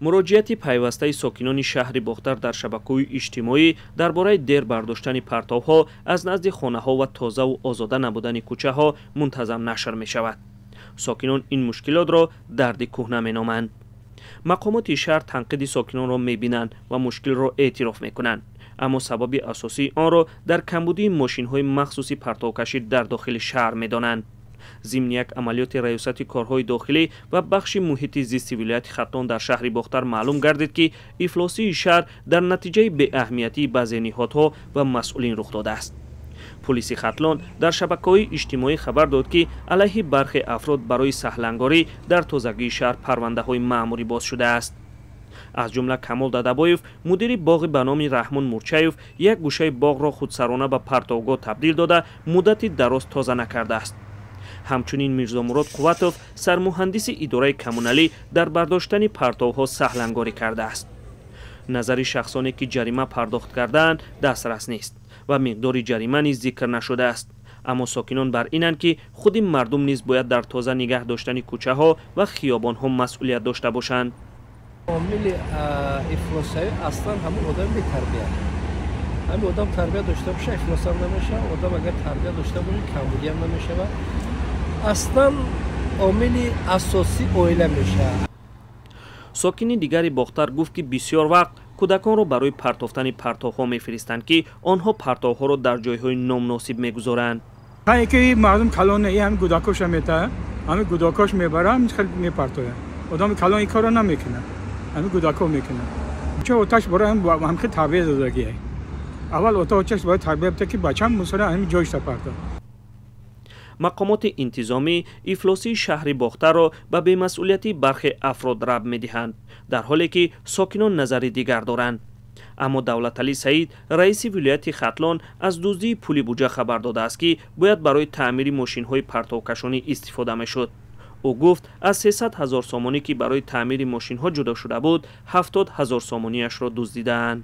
Муроҷиати пайвастаи сокинони шаҳри Бохтар дар шабакаҳои иҷтимоӣ дар бораи дер бардоштани партовҳо аз назди хонаҳо ва тозаву озода набудани кӯчаҳо мунтазам нашр мешавад. Сокинон ин мушкилотро дарди кӯҳна меноманд. Мақомоти шаҳр танқиди сокинонро мебинанд ва мушкилро эътироф мекунанд, аммо сабаби асосии онро дар камбудии мошинҳои махсуси партовкашӣ дар дохили шаҳр медонанд. Зимни як амалиёти раёсати корҳои дохилӣ ва бахши муҳити зисти вилояти Хатлон дар шаҳри Бохтар маълум гардид, ки ифлосии шаҳр дар натиҷаи беаҳамиятии баъзе ниҳодҳо ва масъулин рух додааст. Пулиси Хатлон дар шабакаҳои иҷтимоӣ хабар дод, ки алайҳи бархе афрод барои саҳлангорӣ дар тозагии шаҳр парвандаҳои маъмурӣ боз шудааст. Аз ҷумла Камол Дадабоев, мудири боғи ба номи Раҳмон Мурчаев, як гӯшаи боғро худсарона ба партовгоҳ табдил дода, муддати дароз тоза накардааст. Ҳамчунин Мирзомурод Қувватов, сармуҳандиси идораи коммуналӣ, дар бардоштани партовҳо саҳлангорӣ кардааст. Назари шахсоне ки ҷарима пардохт кардаанд, дастрас нест ва миқдори ҷарима низ зикр нашудааст. Аммо сокинон бар инанд, ки худи мардум низ бояд дар тоза нигаҳ доштани кӯчаҳо ва хиёбонҳо масъулият дошта бошанд. Омили ифлосавӣ аслан ҳамун одами бетарбия. Ҳамин одам тарбия дошта боша, ифлосам намешавад. Одам агар тарбия дошта боша, камбудиам намешавад. Аслан омили асосӣ оила мешавад. Сокини дигари Бохтар гуфт, ки бисёр вақт кӯдаконро барои партофтани партовҳо мефиристанд, ки онҳо партовҳоро дар ҷойҳои номуносиб мегузоранд. Ки мардум калон ҳами гудакоша метаҳад, ҳами гудакош мебарад, ҳами хел мепартояд. Одами калон ин корро намекунад, ҳами гудако мекунад. Чо оташ бора ҳам хел тарбия додагия. Аввал ота очаш бояд тарбия бита, ки бачам мусора ҳами ҷойшта партояд. Мақомоти интизомӣ ифлосии шаҳри Бохтарро ба бемасъулияти бархе афрод рабт медиҳанд, дар ҳоле ки сокинон назари дигар доранд. Аммо Давлаталӣ Саид, раиси вилояти Хатлон, аз дуздии пули буҷа хабар додааст, ки бояд барои таъмири мошинҳои партовкашонӣ истифода мешуд. Ӯ гуфт, аз 300 ҳазор сомонӣ, ки барои таъмири мошинҳо ҷудо шуда буд, 70 ҳазор сомониашро дуздидаанд.